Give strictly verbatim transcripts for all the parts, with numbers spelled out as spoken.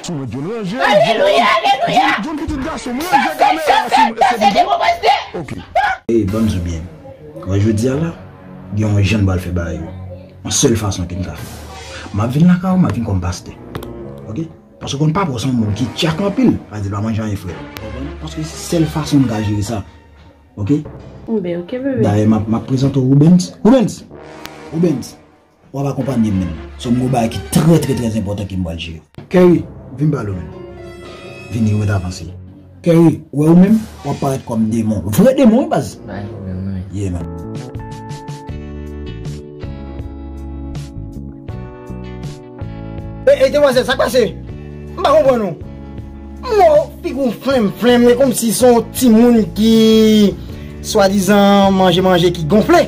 Alelouya, alelouya. John, John, pitit gason m, ranje kamera sou, sou video. Ok. Ey, ban m di w byen. Wè jodi a la, gen yon jan m pral fè bagay yo. Yon sèl fason ke m ka fè. M ap vin lakay ou, m ap vin kòm pastè. Ok? Paske w konn papa w se yon moun ki tchak anpil. Sa vle di l pa manje anyen frè. Ou konprann? Paske se sèl fason m ka jere sa. Ok? Enben, ok, bebe. Dayè, m ap, m ap prezante w Rubens. Rubens! Rubens! W ap akonpanye m menm. Se yon bagay ki trè, trè, trè enpòtan ke m pral jere. Kerry, vin pale w menm. Vini, ou mèt avanse. Kerry, ou wè ou menm, w ap parèt kòm demon. Vrè demon, wi, baz. Bay pwoblèm, wi. Yeah, man. Ey, ey, demwazèl, sa k pase? M pa konprann ou. M wè w figi w flenm flenm, e kòmsi se yon timoun ki swadizan manje manje ki gonfle.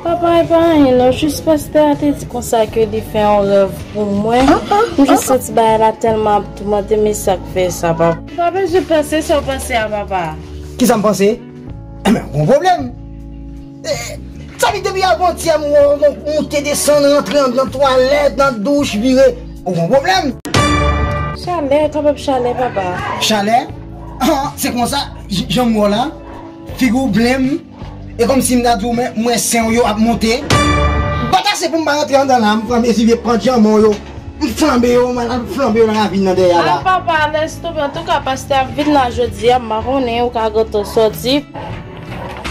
Papa, e pa anyen non, jis pastè a te di konsa ke li fè yon rèv pou mwen. M jis santi bagay la tèlman ap toumante m, e sa k fè sa, papa. Ou pa bezwen panse sa w panse a, papa. Kisa m panse? Enben, gon pwoblèm. Eh, sa vin depi avantyè m wè w moute desann, rantre anndan twalèt, nan douch, vire. Ou gon pwoblèm. Chalè, kapab chalè, papa. Chalè? Ah, se konsa, j-, jan m wè w la, figi w blenm, e kòmsi m ta di w, men, m wè sen w yo ap monte. Bat ase pou m pa rantre anndan la, m pran mezi vye pant janm w yo. M flanbe yo, m al flanbe yo nan ravin nan dèyè a la. Ah, papa, lèse tomber. Antouka, pastè ap vin la jodi a, m pa konnen, ou ka gentan sòti.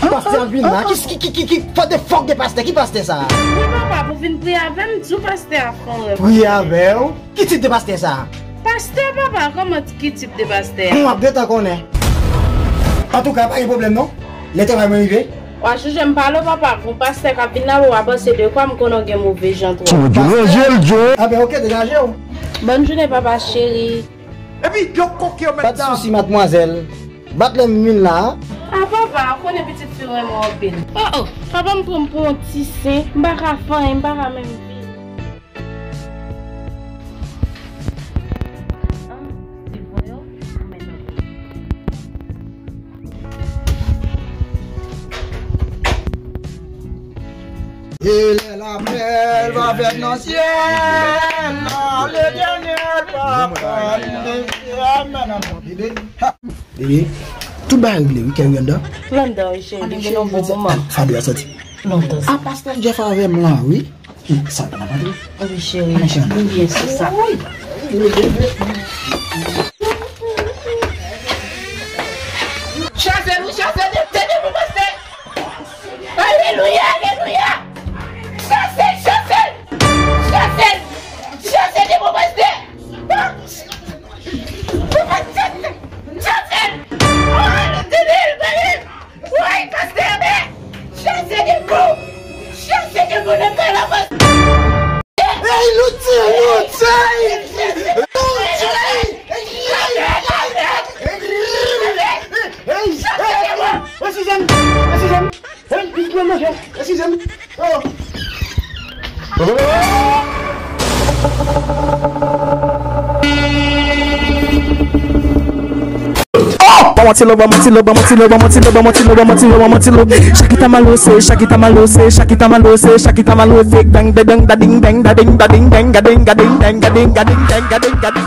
Pastè ap vin la? Ki, ki, ki, ki, ki, what the fuck de pastè? Ki pastè sa a? Wi, papa, pou vin priye avè m, di w pastè a fè yon rèv. Priye avè w? Ki tip de pastè sa a? Pastè, papa, kòman ki tip de pastè a? M ap gentan konnen. Antouka, pa gen pwoblèm non. Lè travay mwen rive. W a chanje m pale w, papa. Gon pastè k ap vin la, w a panse de kwa m konnen w gen move jan twòp. Anben, ok, degaje w. Bòn jounen, papa cheri. Epi, yon koke yo mèt dan. Pa de sousi, madmwazèl. Bat lè m vin la a. Ah, papa, ou konnen pitit fi w renmen w anpil. Oh, oh, papa m pran m pou yon ti sen. M pa ka fè anyen, m pa ka menm viv. E lè lapèl va fèt nan syèl la, Letènèl va fè. Bebe, tout bagay regle wi, Kerry anndan. Anndan wi, cheri, depi nan bon moman. Fabio a sòti. Lontan sa. Ah, pastè Jeff avè m la, wi. Sa pa nan pati. Wi, cheri. Ann byen sou sa. Wi. Chase nou, chase nou, tande pou pastè. Alelouya, alelouya. Chase, chase. Chase, chase, demon pastè. Chase. Chase. Oh, Letènèl, Letènèl. Woy, pastè, men! Chase demon! Chase demon nan kay la, pastè! Hey, Loutjay, Loutjay! Loutjay! Hey, hey, hey, hey, hey, hey, Suzanne! Hey, Suzanne! Hey, Suzanne! Oh! Oh! Ba mwen ti lo, ba mwen ti lo, ba mwen ti lo, ba mwen ti lo, ba mwen ti lo, ba mwen ti lo, ba mwen ti lo. Shakita malose, Shakita malose, Shakita malose, Shakita malose, dang, dang, dang, da, ding, dang, da, ding, da, ding, dang, ga, ding, ga, ding, dang, ga, ding, ga, ding, dang, ga, ding, ga, ding.